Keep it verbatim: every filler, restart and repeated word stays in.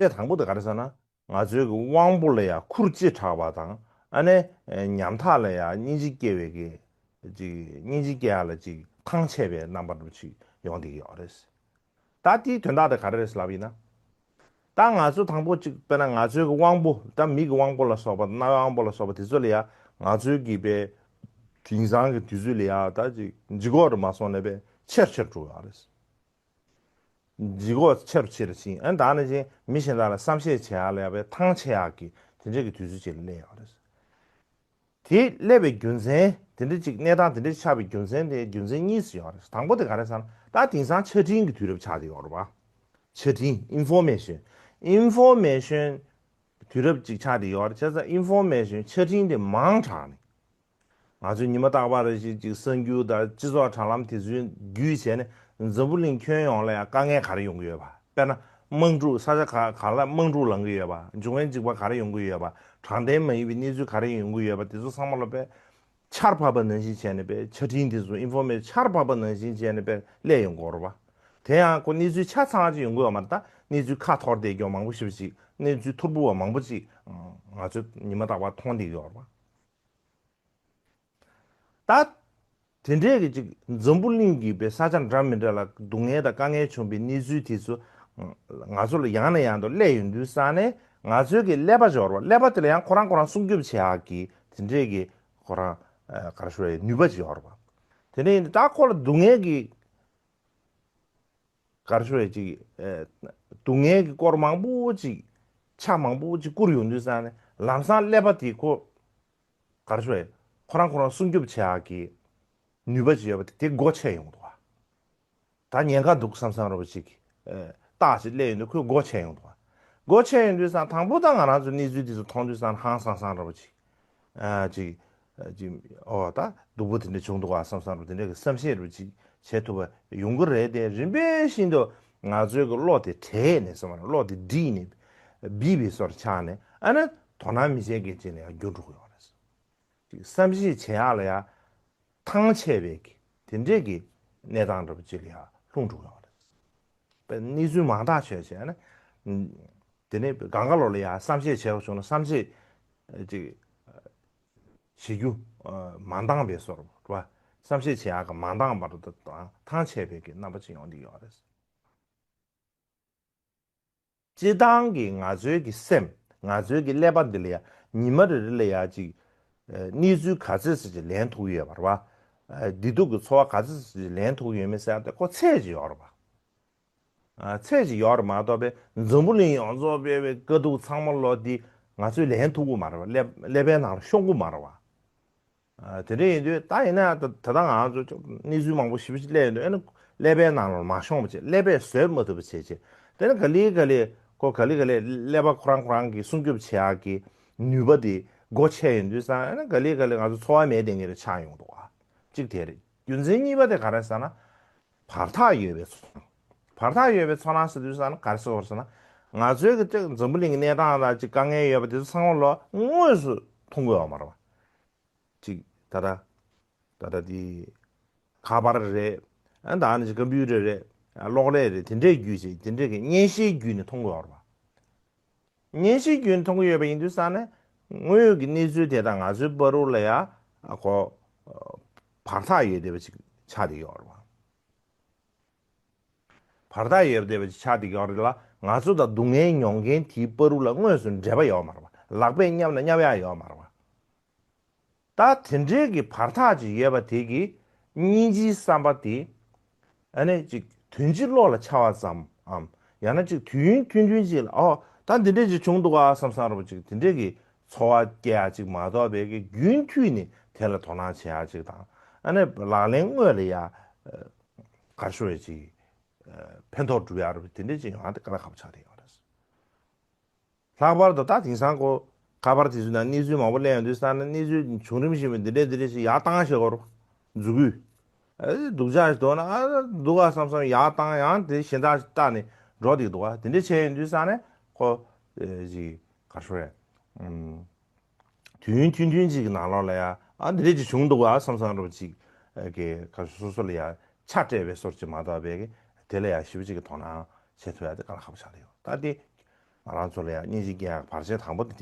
དེ་དང་པོ་དེ་ག་རེ་ཟེར་ན། ང་ཚོའི་གི་དབང་པོ་ལ་ཡང་ཁུར་ལྕེ་དྲག་པ་དང་། ཨ་ནི་ཉམ་ཐག་ལ་ཡང་སྙིང་རྗེ་སྐྱེ་བའི་གི་ཅིག་སྙིང་རྗེ་སྐྱེ་ཡག་ལ་ཅིག་ཐང་ཆད་པའི་རྣམ་པ་འདྲ་པོ་ཅིག་ཡོང་བསྡད་ཀྱི་ཡོད་རེད། ད་དེའི་དོན་དག་དེ་ག་རེ་རེད་ལབ་ཡིན་ན། ད་ང་ཚོ་དང་པོ་ཅིག་དཔེར་ན་ང་ཚོའི་གི་དབང་པོ། ད་མིག་གི་དབང་པོ་ལ་སོགས་པ། རྣ་བའི་དབང་པོ་ལ་སོགས་པ་དེ་ཚོ་ལ་ཡང་ང་ཚོའི་གི་པའི་དེང་སང་གི་དུས་ཚོད་ལ་ཡང་ད་ཅིག་ལྗིད་ཁོག་ཏུ་མ་སོང་ནས་པའི་ཆེར་ཆེར་འགྲོ་ཡོད་རེད། ལྗིད་ཁོག་ཆེ་རུ་ཆེ་རུ་ཕྱིན། ཨ་ནི་ད་ནང་བཞིན་མི་གཞན་དག་ལ་བསམ་ཤེས་བྱེད་ཡག་ལ་ཡང་པའི་ཐང་ཆད་ཡག་གི་དེ་འདྲའི་གི་དུས་ཚོད་ཅིག་ལ་སླེབས་ཡོད་རེད། དེ་སླེབས་པའི་རྒྱུ་མཚན། དེ་འདྲ་ཅིག་གནས་སྟངས་དེ་འདྲ་ཆགས་པའི་རྒྱུ་མཚན་དེ་རྒྱུ་མཚན་གཉིས་སུ་ཡོད་རེད། དང་པོ་དེ་ག་རེ་ཟེར་ན། ད་དེང་སང་ཆ་འཕྲིན་གྱི་དུས་རབས་ཆགས་བསྡད་ཡོད་རེད་པ། ཆ་འཕྲིན། ཨིན་ཕོར་མེ་ཤོན། ཨིན་ཕོར་མེ་ཤོན་དུས་རབས་ཅིག་ཆགས་བསྡད་ཡོད་རེད། བྱས་ཙང་ཨིན་ཕོར་མེ་ཤོན་ཆ་འཕྲིན་དེ་མང་དྲགས་ནས། ང་ཚོས་ཉི་མ་རྟག་པར་རེ་བཞིན་ཅིག་གསར་འགྱུར་དང་སྤྱི་ཚོགས་དྲ་ལམ་དེ་ཚོའི་བརྒྱུད་བྱས་ནས་འཛམ་བུ་གླིང་ཁྱོན་ཡོངས་ལ་ཡང་དཀའ་ངལ་ག་རེ་ཡོང་གི་ཡོད་པ། དཔེར་ན་དམག་འཁྲུག། ས་ཆ་ག་ག་ལ་དམག་འཁྲུག་ལངས་ཀྱི་ཡོད་པ། འབྱུང་བའི་འཇིགས་པ་ག་རེ་ཡོང་གི་ཡོད་པ། དྲང་བདེན་མ་ཡིན་པའི་གནས་ཚུལ་ག་རེ་ཡོང་གི་ཡོད་པ། དེ་ཚོ་ཚང་མ་ལ་དཔེ་ཆར་བབས་པ་ནང་བཞིན་བྱས་ནས་དཔེ་ཆ་འཕྲིན་དེ་ཚོ། ཨིན་ཕོར་མེ་ཆར་བབས་པ་ནང་བཞིན་བྱས་ནས་དཔེ་སླེབས་ཡོང་གི་ཡོད་རེད་པ། དེ་ཡང་ཁོ་གནས་ཚུལ་ཆ་ཚང་ཅིག་ཡོང་གི་ཡོད་མ་རེད། ད་གནས་ཚུལ་ཁ་འཐོར་བསྡད་ཀྱོག་མང་པོ་ཞེ་པོ་ཅིག་གནས་ཚུལ་ཐོར་བུ་བ་མང་པོ་ཅིག་ང་ཚོས་ཉི་མ་རྟག་པར་མཐོང་བསྡད་ཀྱི་ཡོད་རེད་པ། ད་དེ་འདྲའི་གི་ཅིག་འཛམ་བུ་གླིང་གི་པའི་ས་ཆ་འདྲ་མི་འདྲ་ལ་སྡུག་བསྔལ་དང་དཀའ་ངལ་བྱུང་བའི་གནས་ཚུལ་དེ་ཚོ་ང་ཚོ་ལ་ཡང་ནས་ཡང་དུ་སླེབས་ཡོང་དུས་ཙང་ནས། ང་ཚོའི་གི་ཀླད་པ་འབྱོར་བ། ཀླད་པ་དེ་ལ་ཡང་ཁོ་རང་ཁོ་རང་སྲུང་སྐྱོབ་བྱེད་ཡག་གི་དེ་འདྲའི་གི་ཁོ་རང་ག་རེ་ཞུ་བའི་ནུས་པ་ཅིག་ཡོད་རེད་པ། དེ་འདྲ་ཡིན་དུས་ད་ཁོ་ལ་སྡུག་བསྔལ་གི་ག་རེ་ཞུ་བའི་ཅིག་ཨེ། སྡུག་བསྔལ་གྱི་སྐོར་མང་པོ་ཅིག་ཆ་མང་པོ་ཅིག་བསྐུར་ཡོང་དུས་ཙང་ནས། ལམ་སང་ཀླད་པ་དེ་ཁོ་ག་རེ་ཞུ་བའི་ཁོ་རང་ཁོ་རང་སྲུང་སྐྱོབ་བྱེད་ཡག་གི་ནུས་པ་ཅིག་ཡོད་པ་དེ་དེ་སྒོ་ཕྱེ་ཡོང་འདུག་ག་ད་ཉེན་ཁ་འདུག་བསམ་བསམ་འདྲ་པོ་ཅིག་ཨེ། རྟགས་ཅིག་སླེབས་ཡོང་དུས་ཁོས་སྒོ་ཕྱེ་ཡོང་འདུག་ག་སྒོ་ཕྱེ་ཡོང་དུས་ཙང་དང་པོ་ད་ང་རང་ཚོ་གནས་ཚུལ་དེ་ཚོ་མཐོང་དུས་ཙང་ཧང་སང་སང་འདྲ་པོ་ཅིག་ཨ་ཅིག་ཅིག་ཨོ་ད་སྡུག་པོ་དེ་འདྲ་བྱུང་འདུག་ག་བསམ་བསམ་རུ་དེ་འདྲ་གི་བསམ་ཤེས་རུ་ཅིག་བྱེད་ཐུབ་པ་ཡོང་གི་རེད་དེ། རིམ་པས་བཞིན་དུ་ང་ཚོའི་གི་བློ་དེ་བྲེགས་ནས་སོང་བ་ན། བློ་དེ་བསྒྲིལ་ནས་སྦས་པའི་བཟོ་འདྲ་ཆགས་ནས། ཨ་ནི་དོ་སྣང་མི་བྱེད་མཁན་ཅིག་ལ་ཡང་འགྱུར་འགྲོ་གི་ཡོད་རེད། ཅིག་བསམ་ཤེས་བྱེད་ཡག་ལ་ཡང་ཐང་ཆད་པའི་གི་དེ་འདྲའི་གི་གནས་སྟངས་འདྲ་པོ་ཅིག་ལ་ཡང་ལྷུང་འགྲོ་གི་ཡོད་རེད། དཔེ་གནས་ཚུལ་མང་དག་ཆོས་བྱས་ན། དེ་ནས་གང་ག་ལོག་ལ་ཡང་བསམ་ཤེས་བྱེད་དགོས་བྱུང་ན། བསམ་ཤེས་ཅིག་བྱེད་རྒྱུ་མ་འདང་བའི་བཟོ་འདྲ་པོ། བསམ་ཤེས་བྱེད་ཡག་གི་མ་འདང་བར་དུ་ཐང་ཆད་པའི་གི་རྣམ་པ་ཅིག་ཡོང་བསྡད་ཡོད་རེད། སྤྱིར་བཏང་གི་ང་ཚོའི་གི་སེམས། ང་ཚོའི་གི་ཀླད་པ་འདི་ལ་ཡང་ཉི་མ་རེ་རེ་ལ་ཡང་ཅིག་གནས་ཚུལ་ག་ཚོད་ཙམ་ཅིག་ལེན་ཐུབ་ཀྱི་ཡོད་པ་རེད་པ། བདེ་སྡུག་གི་ཚོར་བ་ག་ཚོད་ཙམ་ཅིག་ལེན་ཐུབ་ཀྱི་ཡོད་མེད་ཟེར་ཡག་དེ་ཁོ་ཚད་ཅིག་ཡོད་རེད་པ། ཚད་ཅིག་ཡོད་རེད་མ་གཏོགས་པའི་འཛམ་བུ་གླིང་ཡོངས་རྫོགས་པའི་དཀའ་སྡུག་ཚང་མ་ལོ་འདི་ང་ཚོས་ལེན་ཐུབ་ཀྱི་མ་རེད་པ། ཀླད་པའི་ནང་ལ་ཤོང་གི་མ་རེད་པ། དེ་འདྲ་ཡིན་དུས་ད་ཡིན་ན་ད་ད་ལྟ་ང་ཚོ་གནས་ཚུལ་མང་པོ་ཞེ་པོ་ཅིག་སླེབས་ཡོང་དུས། ཨ་ནི་ཀླད་པའི་ནང་ལ་མ་ཤོང་བ་བྱས། ཀླད་པས་བཟོད་མ་ཐུབ་པ་བྱས་བྱས། དེ་ནི་ག་ལེ་ག་ལེ་ཁོ་ག་ལེ་ག་ལེ་ཀླད་པ་ཁོ་རང་ཁོ་རང་གི་སྲུང་སྐྱོབ་བྱེད་ཡག་གི་ནུས་པ་དེ་སྒོ་ཕྱེ་ཡོང་དུས་ཙང་། ཨ་ནི་ག་ལེ་ག་ལེ་ང་ཚོ་ཚོར་བ་མེད་བསྡད་མཁན་རེ་ཆགས་ཡོང་འདུག་ག་གཅིག་དེ་རེད། རྒྱུ་མཚན་གཉིས་པ་དེ་ག་རེ་ཟེར་ན། བར་ཐག་ཡོད་པའི་ཚོར་སྣང་། བར་ཐག་ཡོད་པའི་ཚོར་སྣང་ཟེར་དུས་ཙང་ནི་ག་རེ་ཟེར་བ་ཟེར་ན། ང་ཚོའི་གི་ཅིག་འཛམ་བུ་གླིང་གི་གནས་སྟངས་དང་ཅིག་དཀའ་ངལ་ཡོད་པ་དེ་ཚོ་ཚང་མ་ལོ་དངོས་སུ་མཐོང་གི་ཡོད་མ་རེད་པ། ཅིག་ད་ལྟ་ད་ལྟ་དེ་ཁ་པར་རེད། ཨ་ད་ནི་ཅིག་ཀམ་པུ་ཊར་རེད། ཨ་གློག་ཀླད་རེད། དེ་འདྲའི་བརྒྱུད་ཅིག་དེ་འདྲའི་གི་བརྙན་ཤེལ་བརྒྱུད་ནས་མཐོང་གི་ཡོད་རེད་པ། བརྙན་ཤེལ་བརྒྱུད་ནས་མཐོང་གི་ཡོད་པ་ཡིན་དུས་ཙང་ནས། དངོས་ཡོད་ཀྱི་གནས་ཚུལ་དེ་དང་ང་ཚོའི་བར་དུ་ལ་ཡ་ཨ་ཁོ་བར་ཐག་ཡོད་བསྡད་པ་ཅིག་ཆགས་བསྡད་ཡོད་རེད་པ། བར་ཐག་ཡོད་བསྡད་པ་ཅིག་ཆགས་བསྡད་ཡོད་རེད་ལ། ང་ཚོ་དང་སྡུག་བསྔལ་མྱོང་མཁན་དེའི་བར་དུ་ལ་དངོས་སུ་འབྲེལ་བ་ཡོད་མ་རེད་པ། ལག་པས་བསྙབ་ན་བསྙབ་ཡག་ཡོད་མ་རེད་པ། ད་དེ་འདྲའི་གི་བར་ཐག་ཅིག་ཡོད་པ་དེ་གི་སྙིང་རྗེའི་བསམ་པ་དེ། ཨ་ནི་ཅིག་དོན་སྤྱི་བློ་ལ་འཆར་བ་ཙམ་འམ། ཡང་ན་ཅིག་དུས་ཡུན་ཐུང་ཐུང་ཅིག་ལ། ཨོ་ད་འདི་འདྲས་ཅིག་བྱུང་འདུག་ག་བསམ་བསམ་འདྲ་པོ་ཅིག་དེ་འདྲས་ཀྱི་ཚོར་བ་སྐྱེ་ཡག་ཅིག་མ་གཏོགས་པའི་གི་རྒྱུན་མཐུད་ནས་དེ་ལ་དོ་སྣང་བྱེད་ཡག་ཅིག་དང་། ཨ་ནི་ལག་ལེན་དངོས་ལ་ཡ་ག་རེ་ཞུ་བའི་ཅིག་ཕན་ཐོགས་སྒྲུབ་ཡག་རེད་པ། དེ་འདྲས་ཅིག་ཡོང་ཡག་དེ་དཀའ་ལས་ཁག་པོ་ཆགས་བསྡད་ཡོད་རེད། ལྷག་པར་དུ་ད་དེང་སང་ཁོ་ཁ་པར་དེ་ཚོའི་ནང་གནས་ཚུལ་མང་པོ་སླེབས་ཡོང་དུས་ཙང་ནས། གནས་ཚུལ་བྱུང་རིམ་བཞིན་པའི་འདི་འདྲས་འདི་འདྲས་ཞིག་ཡར་བཏང་བཞག་གོ། མཛུབ་གུས། ཨ་སྡུག་ཅག་ཞིག་འདུག་ན། ཨ་སྡུག་ག་བསམ་བསམ་ཡར་བཏང་། ཡང་དེ་གཞན་དག་ཞིག་བལྟས་ནས་འགྲོ་བསྡད་འདུག་ག་དེ་འདྲས་བྱས་ཡོང་དུས་ཙང་ནས་ཁོ་ཨེ་ཅིག་ག་རེ་ཞུ་རེད། ཨུམ། དུས་ཡུན་ཐུང་ཐུང་ཅིག་གི་ནང་ལོགས་ལ་ཡ། ཨ་འདི་འདྲས་ཅིག་བྱུང་འདུག་ག་བསམ་བསམ་འདྲ་པོ་ཅིག་གི་ག་སོ་སོ་ལ་ཡ་ཆ་སྤྲད་པའི་བཟོ་འདྲ་ཅིག་མ་གཏོགས་པའི་གི་དེ་ལ་ཡ་ཞེ་པོ་ཅིག་གི་དོ་སྣང་བྱེད་ཐུབ་ཡག་དེ་དཀའ་ལས་ཁག་པོ་ཆགས་བསྡད་ཡོད། ད་དེ་ ང་རང་ཚོ་ལ་ཡང་བརྙན་འཕྲིན་སྐྱེལ་ཡག་བར་ཆད་དང་པོ་དེ་དེ།